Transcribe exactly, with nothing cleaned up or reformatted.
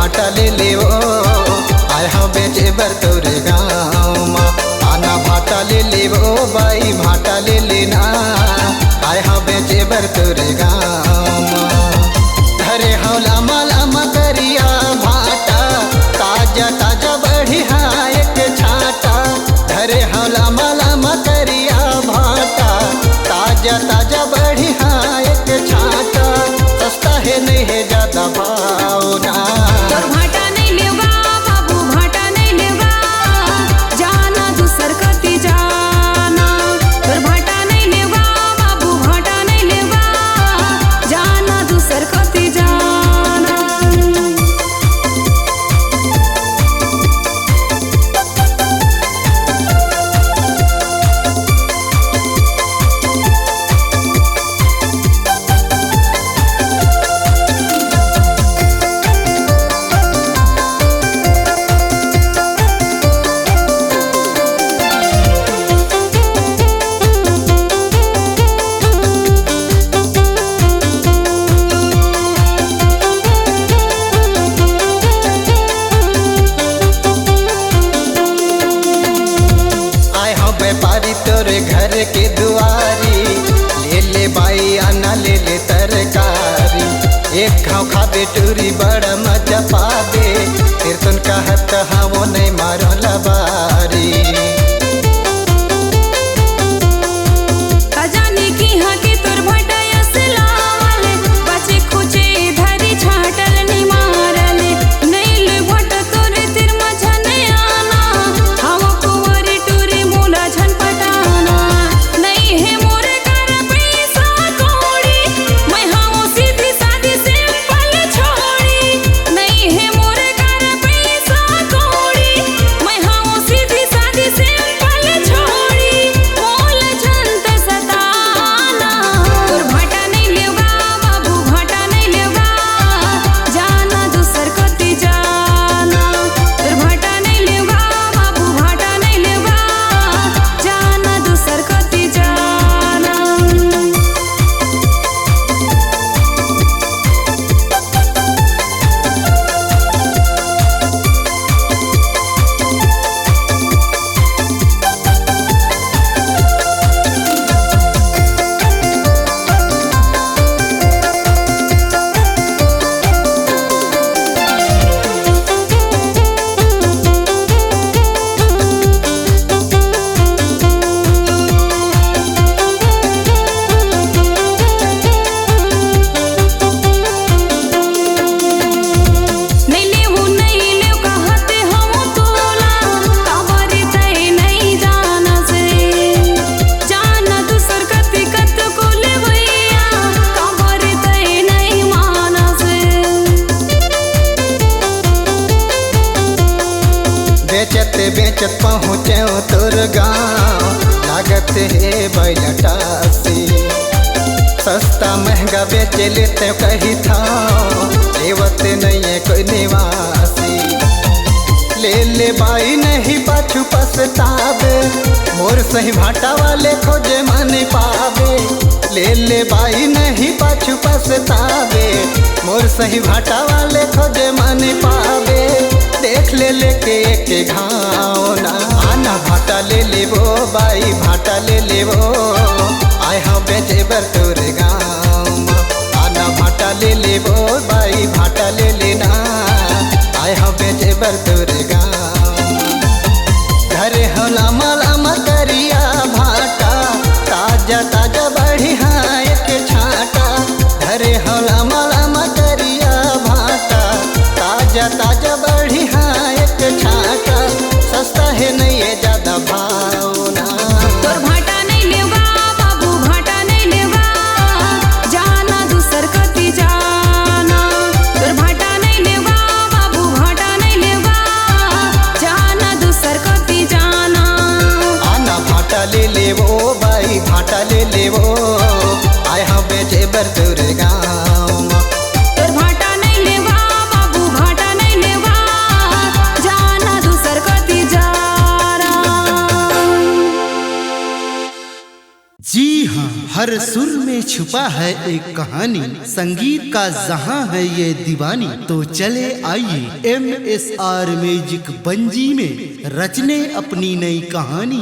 भांटा ले ले ओ, आय हंव बेचे बर तोरे गांव म। आना भांटा ले ले ओ बाई, भांटा ले लेना, आय हंव बेचे बर तोरे गांव म। धरे हंव लामा लामा करिया भांटा, ताजा ताजा बढ़िया एक छांटा। धरे हंव लामा लामा करिया भांटा, ताजा ताजा बढ़िया एक छांटा। सस्ता हे नइ हे जादा भाव ना। तोर भांटा नइ लेवगा बाबू, भांटा नइ लेवगा, जाना दूसर कती जाना। तोर भांटा नइ लेवगा बाबू, भांटा नइ लेवगा, जाना दूसर कती जाना। आय हंव व्यापारी तोरे घर के दुआरी, ले ले बाई आना ले ले तरकारी। एक घांव खाबे टूरी बड़ा मजा पाबे, तेर तोन कहत हंव नइ मारो लबारी। का जाने किहां के तोर भांटा अस लावल, बाचे खुचे धरी छांटल नइ मारल। नइ ले भांटा तोरे तीर म झन आना, हंव कुंवारी टूरी मोला झन पटाना। नइ हे मोर करा पइसा कौड़ी, मैं हंव सीधी सादी simple छोड़ी। नइ हे मोर करा पइसा कौड़ी, मैं हंव सीधी सादी simple छोड़ी। मोला झन त सताना, तोर भांटा नइ लेवगा बाबू, भांटा नइ लेवगा, जाना दूसर कती जाना। तोर भांटा नइ लेवगा बाबू, भांटा नइ लेवगा, जाना दूसर कती जाना। नइ लेवो, नइ लेवो कहत हंव तोला, काबर तैं नइ जानस। जाना दूसर कती कतको लेवइया, काबर तैं नइ मानस। बेचत बेचत पहुँचेंव तोर गांव, लागत हे बइला टासी। सस्ता महंगा बेचे ले तैं कहिथंव, लेवत नइये कोई निवासी। ले ले बाई नहीं पाछू पछताबे, मोर सही भांटा वाले खोजे म नइ पाबे। ले ले बाई नहीं पाछू पछताबे, मोर सही भांटा वाले खोजे म नइ पाबे। देख ले लेके एक घांव ना, आना भांटा ले लेबो बाई, भांटा ले लेबो, आय हंव बेचे बर तोरे गांव म। आना भांटा ले लेबो बाई, भांटा ले लेना, आय हंव बेचे बर तोरे गांव। धरे हंव लामा लामा करिया भांटा, ताजा ताजा बढ़िया एक छांटा। धरे हंव लामा लामा करिया भांटा, ताजा ताजा बढ़िया एक छांटा। सस्ता हे नइये जादा भाव ना। तोर भांटा नइ लेवगा बाबू, भांटा नइ लेवगा, जाना दूसर कती जाना। तोर भांटा नइ लेवगा बाबू, भांटा नइ लेवगा, जाना दूसर कती जाना। आना भांटा ले लेवो बाई, भांटा ले लेवो, आय हंव बेचे बर तोरे गांव म। तोर भांटा नइ लेवगा बाबू, भांटा नइ लेवगा, जाना दूसर कती जाना। जी हाँ, हर सुर में छुपा है एक कहानी। संगीत का जहां है ये दीवानी, तो चले आइए एम एस आर म्यूजिक बंजी में रचने अपनी नई कहानी।